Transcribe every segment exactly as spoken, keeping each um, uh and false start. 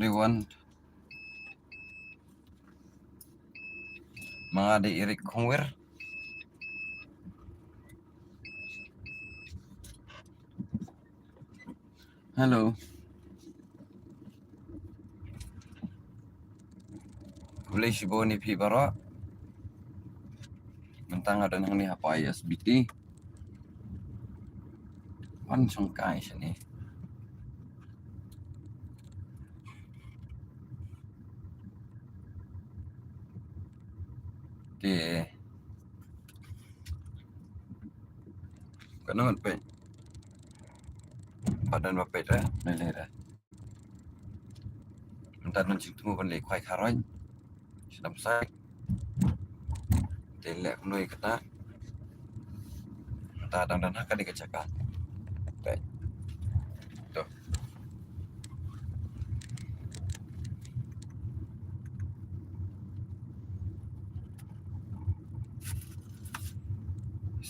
Everyone. Ma nga dei Eric Khongwir. Hello. Khublei shibun ïa phi baroh. Mynta nga don hangne hapoh I S B T. Wan shong kai shane. Te. Ka nang peit. Padan ba peit ra, ne le ra. Mynta don jingthmu ban leh khwai kharoi. Sdang sai. Te leh kumno ïa kata. Mynta dang don ha kane ka jaka. Te. To.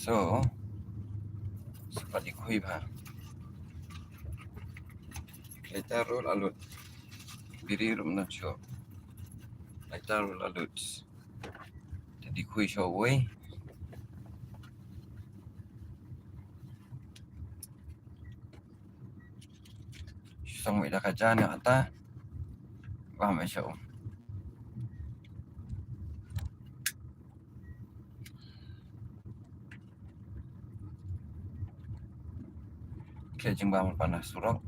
So, sa pat ïa khui bha. Later ruh la lut. Biri ruh mynta shuh. Later ruh la lut. Te dei khui shuh wei. Shu song wei da ka jan ïa kata. Bam wei shuh. Khleh jingbam pan na surok.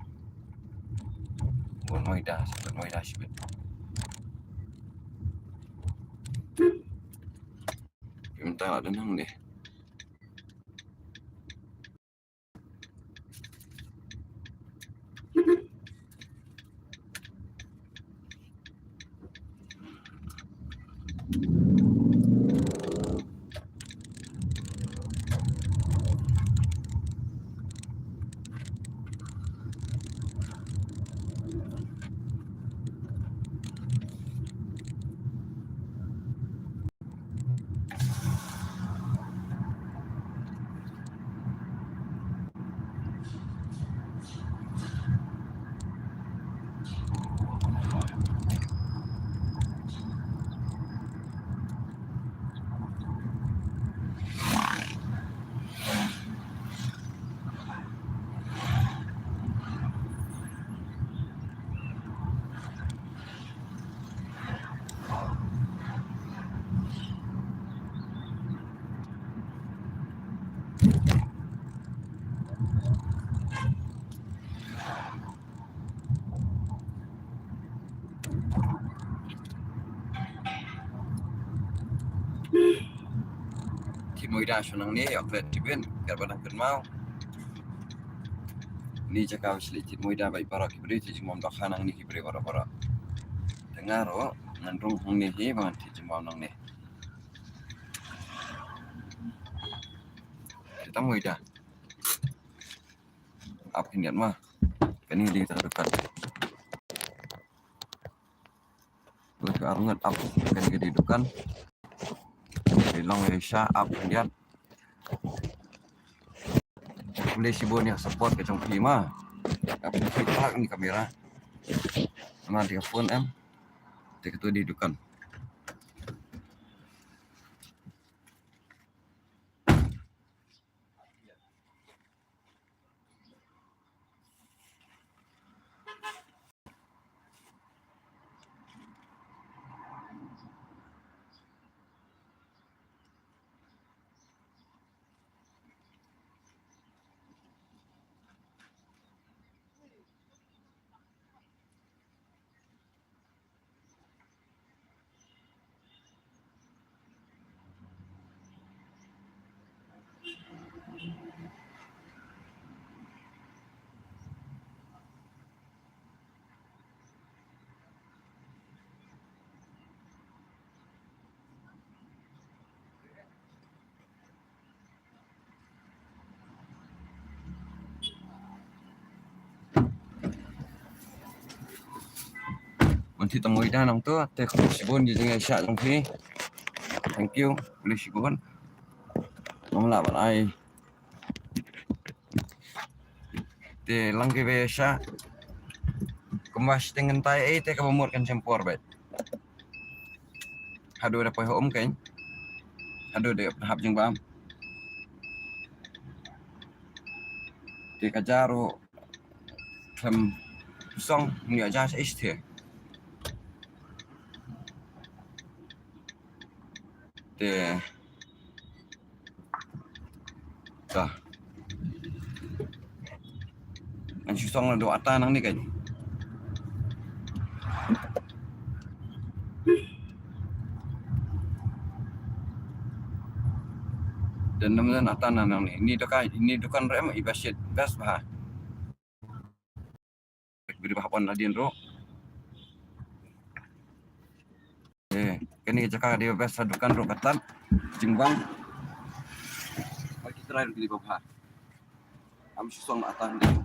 Bun Noida, bun Noida shibit. Mynta la don hangne. Thied Moida shu nangne, ïoh klet tibin, kat ba dang kynmaw. Ni jaka ba shu leit thied Moida bad baroh ki briew, thied jingbam dohkha nangne ki briew baroh baroh. Te nga ruh ngan rung hangne hi ba ngan thied jingbam nangne. Kita Moida. Ap khyndiat ma. Kane dei ka dukan. Ka ar ngut ap kane ka dei dukan. Dei long ïa sha ap khyndiat. Khublei shibun ïa support ka jong phi ma. Ap khyndiat ni kamera. Ma dei ka phone em. Te ka tu dei dukan. Ban thied tang Moida nangto, te khublei shibun ïa ka jingïaishah jong phi. Thank you, khublei shibun. Ngam lah ban ai. Te lang kiba ïaishah. Wa shiteng kyntai ei te kaba mut kan shem por bad. Haduh da poi ha um kein. Haduh da hap jingbam. Te ka ja ruh khlem song ni aja sa iste. Te. Ta. Ngan shu song la dua ata nangne kan. Dan nam dan ata nangne. Ini dukan, ini dukan rem iba shit best bha. Beri bha pon nadien ruh. Eh, kane ka jaka ka dei ba best ha dukan ruh kata. Jingbang. Bagi try ruh kini ba bha. Am shu song ata nangne.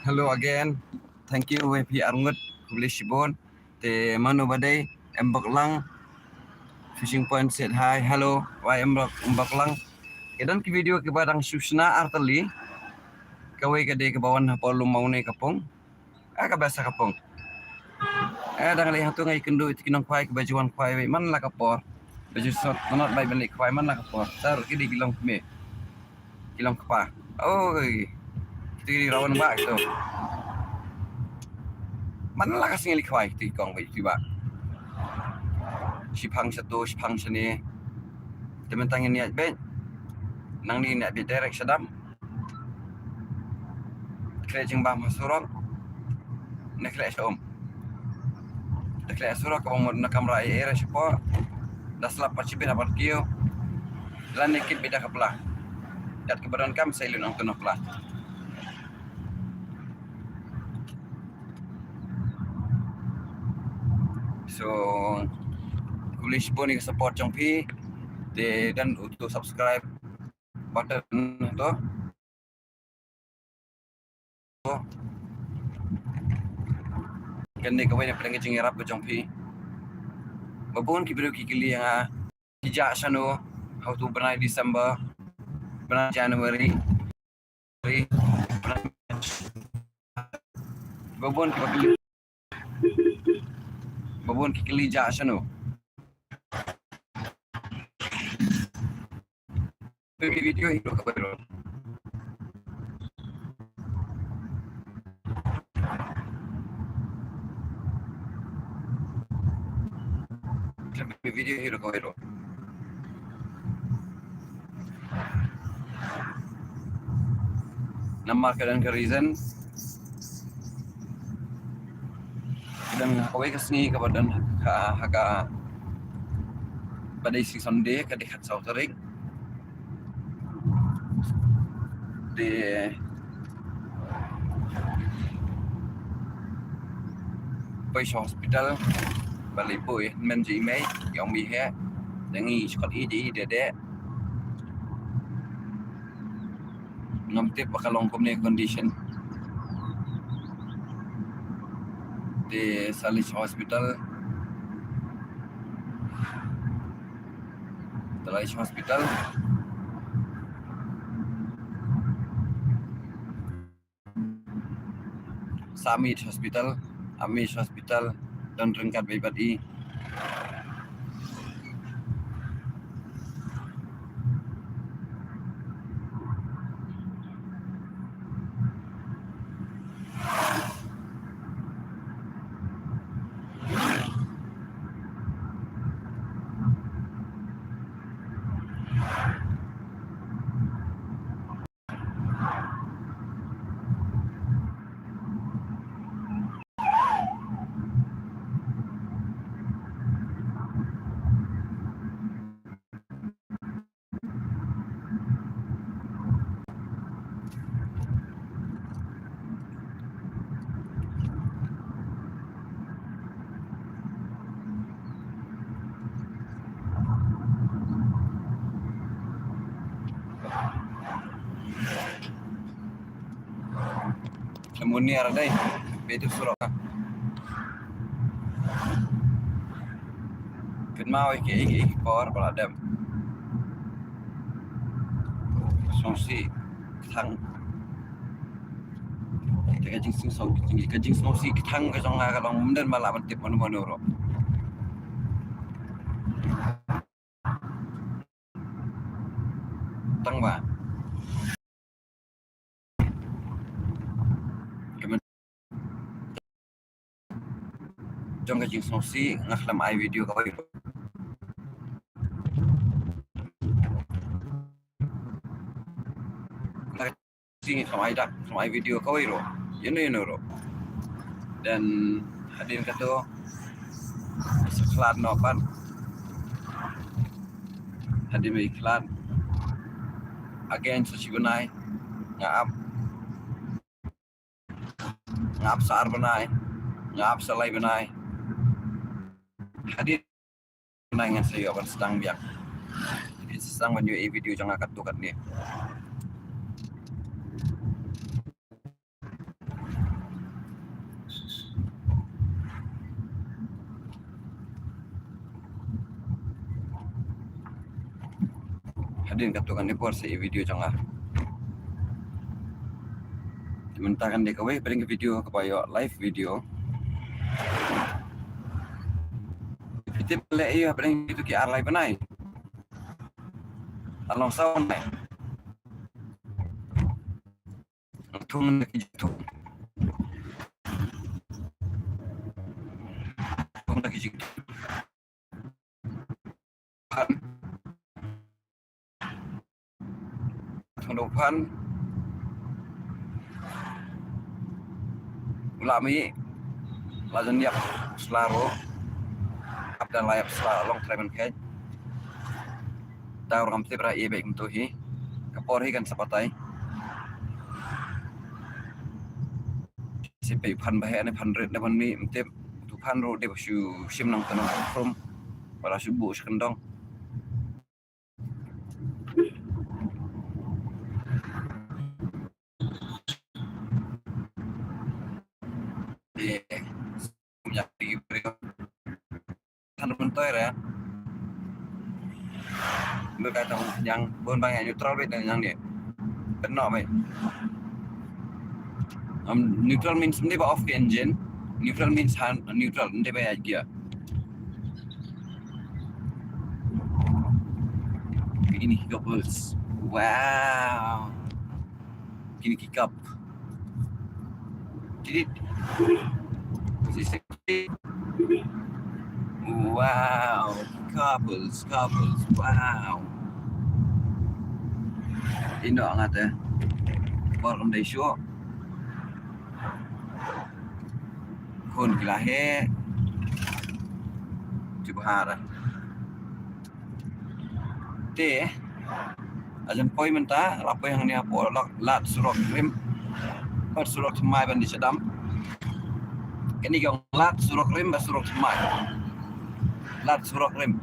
Hello again. Thank you, wei phi arngut, khublei shibun. Te mano ba dei, em bok lang. Fishing point said hi, hello, wei em bok, em bok lang. Ki don ki video kiba dang shu shna artylli. Kawei ka dei kaba wan hapoh lum mawnei ka pung. Ah, ka basa ka pung. Eh, dang lei hangtu ngai kyndu iti ki nongkhwai kiba ju wan khwai wei man la ka por. Ba ju sot, not bai ban lei khwai man la ka por. Sar ki dei ki long kmie. Ki long kpa. Oh, ki dei rawan ba ki tu. Man la ka sngi lei khwai ti kong wei ti ba. Shiphang satu, shiphang sini. Te mynta ngin ïaid beit. Nangne ngin ïaid beit direct sha dam. Khleh jingbam ha surok. Ne khleh sha um. Te khleh surok kaba mut na kamra ai era shapoh. Da slap pat shibit ha pat kiew. Lane kit beit da ka pla. Kat kaba donkam sa ïalun hangtu na pla. So, khublei shibun ïa ka support jong phi. Te don uto u subscribe button to. Kane kawei na pdeng ka jingïarap ka jong phi. Ba bun ki briew ki kylli ïa nga, ki jah shano ha uto u bnai December, bnai January, bnai March. Ba bun ki ba kylli, ba bun ki kylli jah shano. Video hi ruh kawei ruh. Video hi ruh kawei ruh. Namar ka don ka reason. Ka don ha kawei ka sngi kaba don ha, ha kaba dei sngi Sunday, ka dei khatsaw tarik. Te poi sha hospital ba leit buh ïa i hynmen jong i mei, ïa i mei he. Te ngi shu khot i, i dei dei. Ngam tip ba ka long kumne condition. Te sa leit sha hospital. Te leit sha hospital. Sa mih hospital, a mih hospital, don ryngkat bad i. Lamuni ara dei, betu surok. Kynmaw ïa ki, ïa ki, ïa ki por ba la dem. Sngewsih kthang. Te ka jingsngewsih, ka jingsngewsih kthang ka jong nga ka long ym don ba lah ban tip mano mano ruh. Tang ba jong ka jingsngewsih nga khlem ai video kawei ruh. Nga khlem ai dak, khlem ai video kawei ruh. Ïano ïano ruh. Then hadien kato sa khlad noh pat. Hadien ba i khlad, again sa shi bnai nga ap. Nga ap sa ar bnai, nga ap sa lai bnai. Hadien bnai ngan sa ïoh ban sdang biang. Hadien sa sdang ban ïoh ïa i video jong nga katto katne. Din katto katne por sa i video jong nga. Mynta kan dei kawei pdeng video kaba ïoh live video. Phi tip leh ïa pdeng video ki ar lai bnai. Along saw nai. Thung na ki jingthung. Thung na ki jingthung. Phan. Thung na u phan. U la mih. La jan ïap sla ruh. Ap da la ïap sla long trai man khet. Tang ruh ngam tip ra ïa bad kumto hi. Ka por hi kan sa batai. Sipei phan ba heh ne phan rit ne ban mih ngam tip. Tu phan ruh dei ba shu shim nang tang khrum. Ba la shu buh sha kyndong. Than ban toi re. Mbe ka tong yang bun bang yang neutral bit yang ni. Kena bai. Um, neutral means mbe ba off ke engine. Neutral means hand neutral mbe ba ya gear. Ini couples. Wow. Kini ki cup. Jadi, wow, couples, couples, wow. Ino angat eh. Por kam dei shuh. Khun ki la heh. Jubhara. Te, a jan poi mynta, la poi hangne hapoh lad surok rim bad surok thymmai ban dei shadam. Kane ka ong lad surok rim bad surok thymmai. Lad surok rim.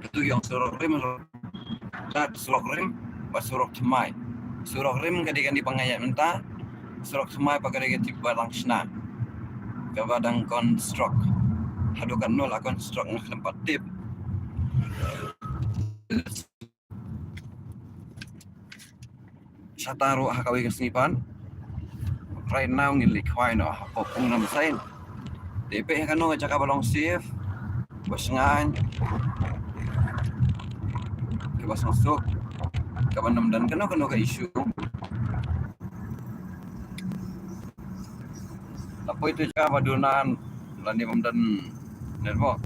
Katu ki ong surok rim, surok rim, bad surok thymmai. Surok rim ka dei kane ba nga ïaid mynta, surok thymmai pat ka dei ka tip ba dang shna. Kaba dang construct. Haduh katno la construct nga khlem pat tip. Shata ruh ha kawei ka sngi pat. Right now ngin leit khwai noh ha pop ung nam sain. Te peit ha kano ka jaka ba long safe, ba shngaiñ, kaba sngewsuk, kaba ym don kano kano ka issue. La poi tu jaka ba duna lane bym don network.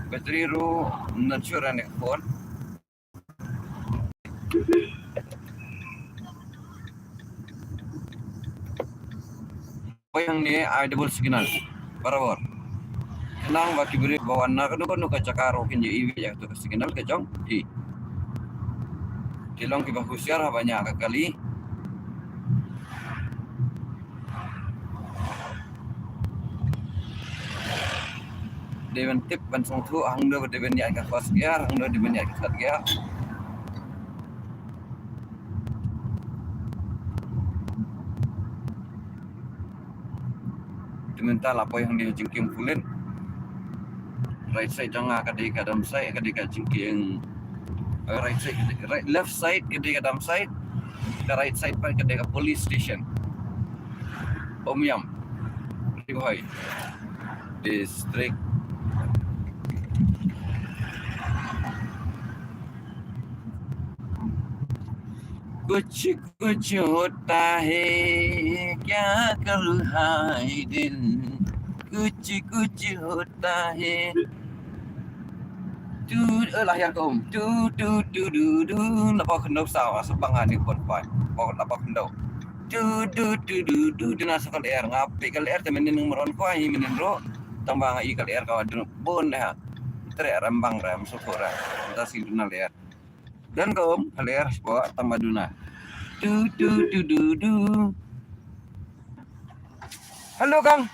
Battery ruh ym don shuh ne phone. Poi hangne ai double signal barabor. Khnang ba ki briew ba wan na kano kano ka jaka ruh kin ïohi ïa katu ka signal ka jong i. Te long kiba husiar haba ñiah ka kali. Dei ban tip ban sngewthuh hangno dei ban ïaid ka first gear, hangno dei ban ïaid ka third gear. Te mynta la poi hangne jingkieng pulit. Right side jong nga ka dei ka dump site, ka dei ka jingkieng. Right side, right, left side ka dei ka dump site. Ka right side pat ka dei ka police station. Umiam, Ri Bhoi District. कुछ कुछ होता है, क्या करूँ हाय दिल, कुछ कुछ होता है। Tu, eh, lah ïa ka um. Tu, tu, tu, du, du. Laba khyndew saw, sa bang ani pon pai. Ba laba khyndew. Tu, du, tu, du, du. Duna sa ka lyer. Nga peit ka lyer te mynnin nang mron ko ai mynnin ruh. Tang ba nga i ka lyer ka duna bun ha. Treh rem bang rem sotho rem. Ta si duna lyer. Don ka um ka lyer sbo tang ba duna. Tu, tu, tu, du, du. Hello, Kang.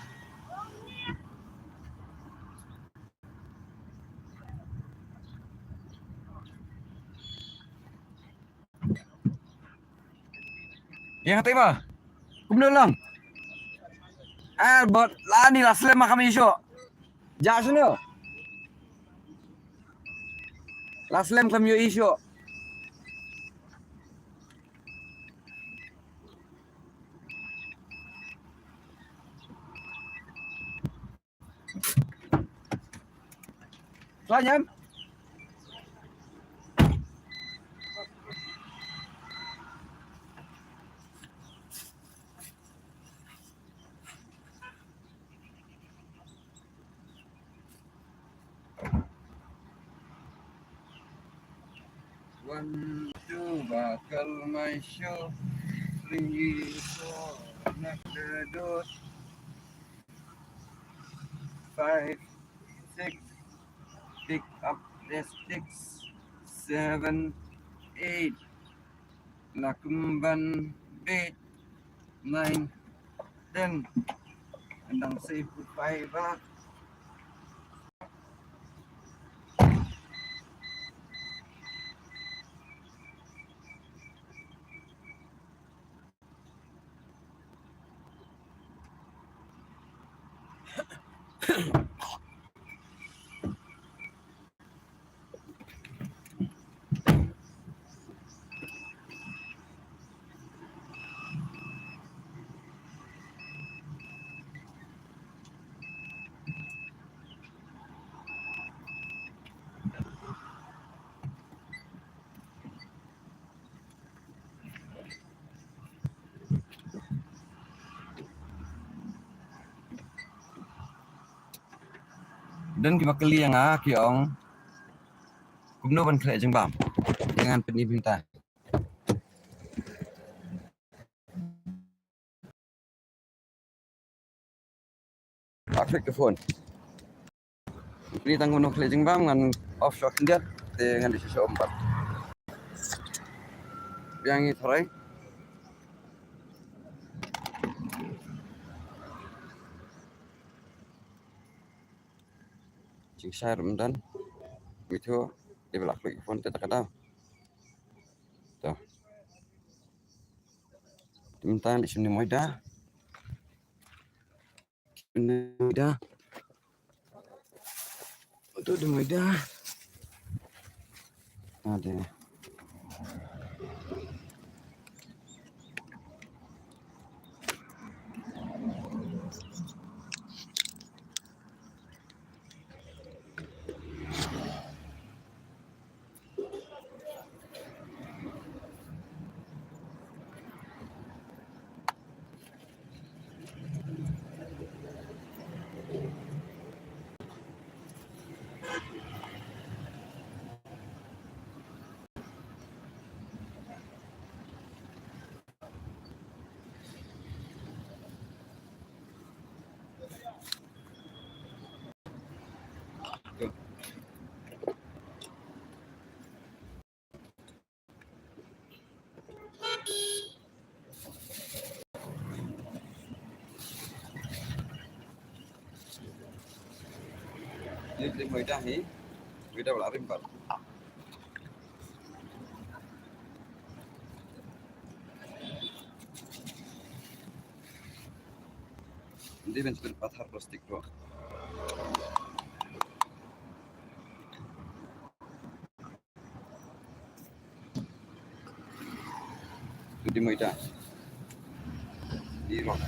Ïa nga te ma. Kumno lang? Ar bot lani la slem ma kham ïohi shuh. Ja shano? La slem kham ïohi shuh. Khlaiñ em? One, two, buckle my shoe. Three, four, knock the door. Five, six, pick up the sticks. Seven, eight, la kumban beit. Nine, ten, and dang safe goodbye ba. Don kiba kylli ïa nga ki ong kumno ban khleh jingbam. Ïa ngan pyni bynta. Ak ka phone. Ni tang kumno khleh jingbam ngan off shot khyndiat te ngan ïa shu shu umpat. Biang i tharai. Jingshai ruh ym don. Mithuh, dei ba la khleh ka phone te ta ka daw. To. Te mynta ngi shim ni moida. Shim ni moida. Utu dei moida. Ade. Ni dei moida hi, moida ba la rim pat. Ni dei ban shu pathar plastik ruh. Dei moida. Dei rong.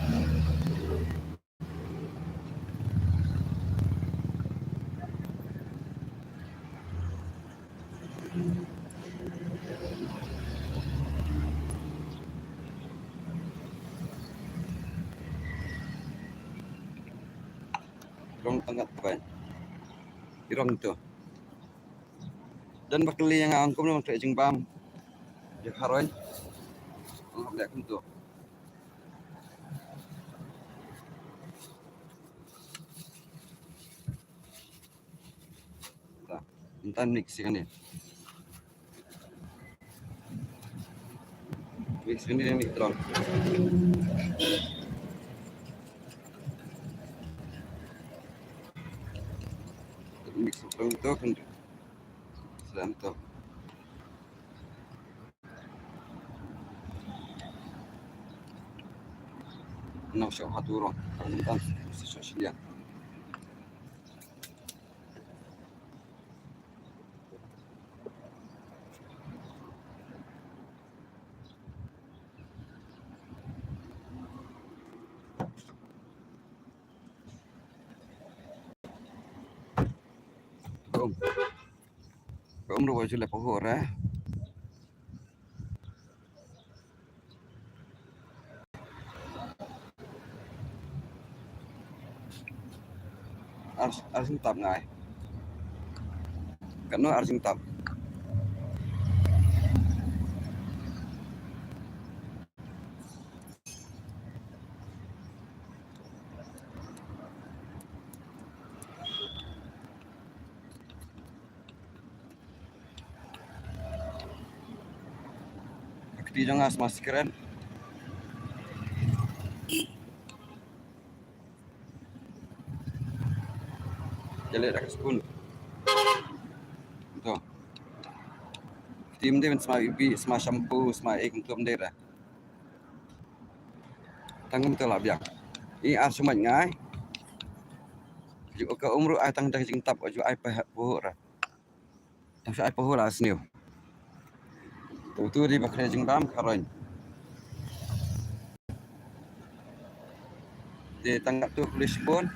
Rong tang kat bai. Rong tu. Don ba kylli ïa nga ong kumno ban khleh jingbam. Ïa ka roi. Ong hap leh kumto. Ta, mynta mix ïa kane. Mix kane, mix thrang. Mix thrang to kan. Selamat to. Nang sha hatu rong. Nang sha shiliang. Boom. Boom, ruh ba ju leh pahuh re. Ar, ar jingtap ngai. Kano ar jingtap? Kti jong nga sma skren. Jale da ka spoon. To. Kti mde sma ibi, sma shampoo, sma ek mtum de ra. Tang kumta la biang. I ar sumait ngai. Ju ka um ruh ai tang da jingtap ju ai pahuh ra. Tang shu ai pahuh la sniew. Tu tu di ba khreh jingbam kharoin. Te tang tu khublei shibun.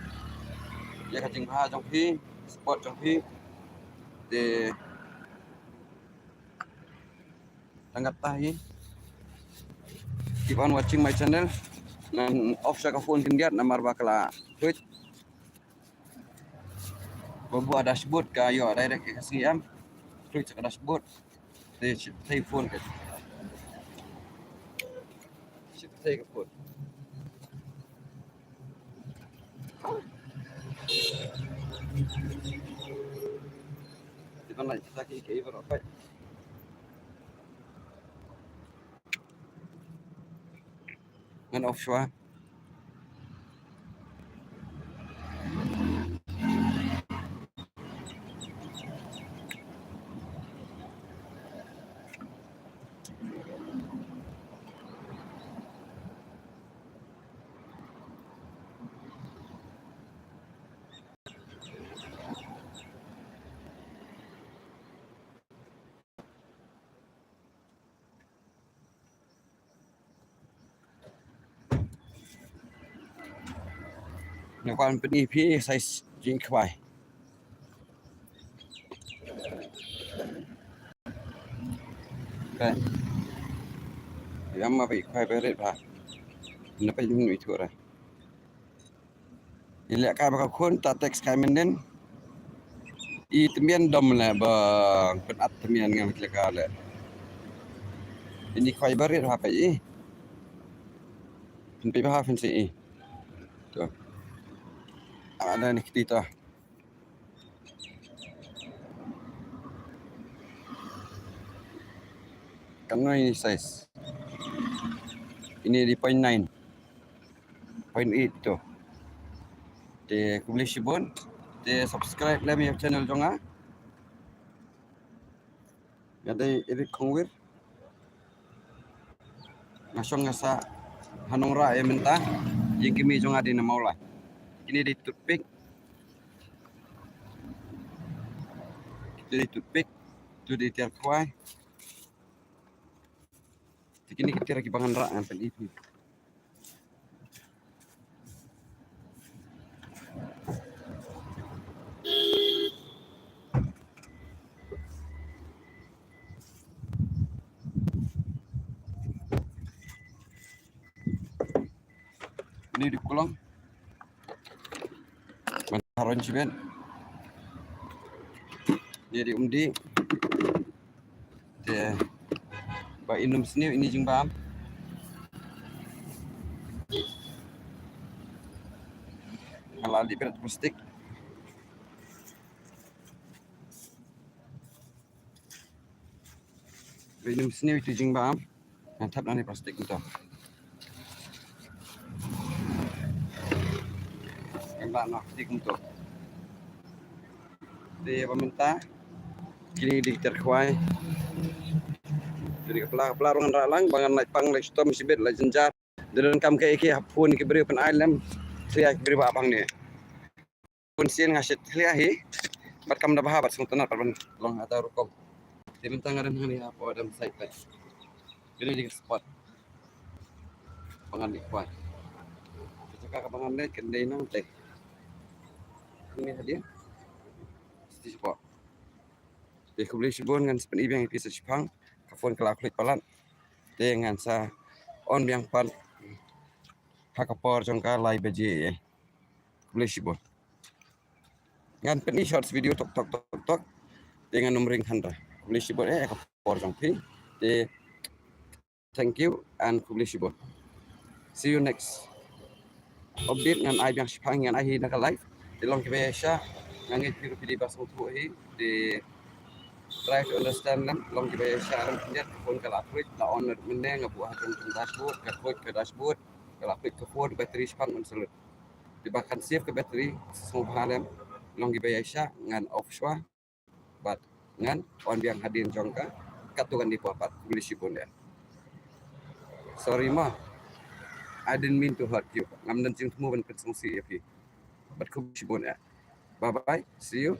Ïa ka jingbha jong phi, support jong phi. Te tang kata hi. Keep on watching my channel. Ngan off sha ka phone khyndiat namar ba ka la twitch. Ba buh dashboard ka ïoh direct ïa ka C M. Twitch ka dashboard. Te shit, te phone ka. Shit, te ka phone. Te ban lai kita ki ke ibar apa? Ngan off shuwa. Nga kwah pyni phi size jingkhwai. Ka ïa ma ba i khwai ba rit bha. Na peit mynnu i thuh ra. I leh kai ba ka khun ta text kai mynnin. I tymmen dom leh ba pynat tymmen ngam leh kai leh. Ini khwai ba rit ha peit i. Pynpeit ba ha pynsi i. To. Ada ni kti to. Kano ini size? Ini di point nine. Point eight to. Te khublei shibun. Te subscribe lem ïa channel jong nga. Nga dei Eric Kongwir. Nga shong nga sah ha Nongrah ïa mynta. Ïa kine jong nga dei na Mawlai. Kine dei toothpick. Kine dei toothpick. Tu dei tiar khwai. Te kine ki tiar kiba ngan rah ngan pyni phi. Ini di kulong. Ban haron shibit. Ini di umdi. Te ba in ym sniew ini jingbam. Nga la dih bret plastik. Ba in ym sniew itu jingbam. Ngan thep na ne plastik kumto. Ngan ba na plastik kumto. Te ba mynta kine dei ki tiar khwai. Te dei ka pla, ka pla ruh ngan rah lang ba ngan lait pang, lait shitom shibit, lait jynjar. Dei donkam ka ïa ki ha phone ki briew pyn ai lem. Khlieh ki briew ba bang ne. Phone sien nga shet khlieh hi. Bad kam da bha bad sngewtynnat bad ban long hata rukom. Te mynta nga don hangne hapoh Adam side peit. Kane dei ka spot ba ngan leit kwai. Ka jaka kaba ngan leit kan dei nangtei. Kane hadien. Siti spot. Te khublei shibun, ngan sa pyni biang ïa phi sa shiphang. Ka phone ka la khluit palat. Te ngan sa on biang pat ha ka por jong ka lai baje. Khublei shibun. Ngan pyni shorts video tok tok tok tok. Te ngan ym ring hynrei. Khublei shibun eh, ka por jong phi. Te thank you and khublei shibun. See you next update. Ngan ai biang shiphang, ngan ai hi na ka live. Te long kiba ïaishah, nga ngeit phi ruh phi dei ba sngewthuh hi. Te try to understand lem, long kiba ïaishah lem khyndiat. Ka phone ka la khluit, la on mynne, nga buh ha jong ka dashboard, ka khluit ka dashboard, ka la khluit ka phone, battery shiphang un salute. Te ba kan save ka battery sngewbha lem. Long kiba ïaishah, ngan off shuwa. Bad ngan on biang hadien jong ka, katto kan dei pat. Khublei shibun eh. Sorry ma. I didn't mean to hurt you. Ngam don jingthmu ban pynsngewsih ïa phi. Bad khublei shibun eh. Bye bye. See you.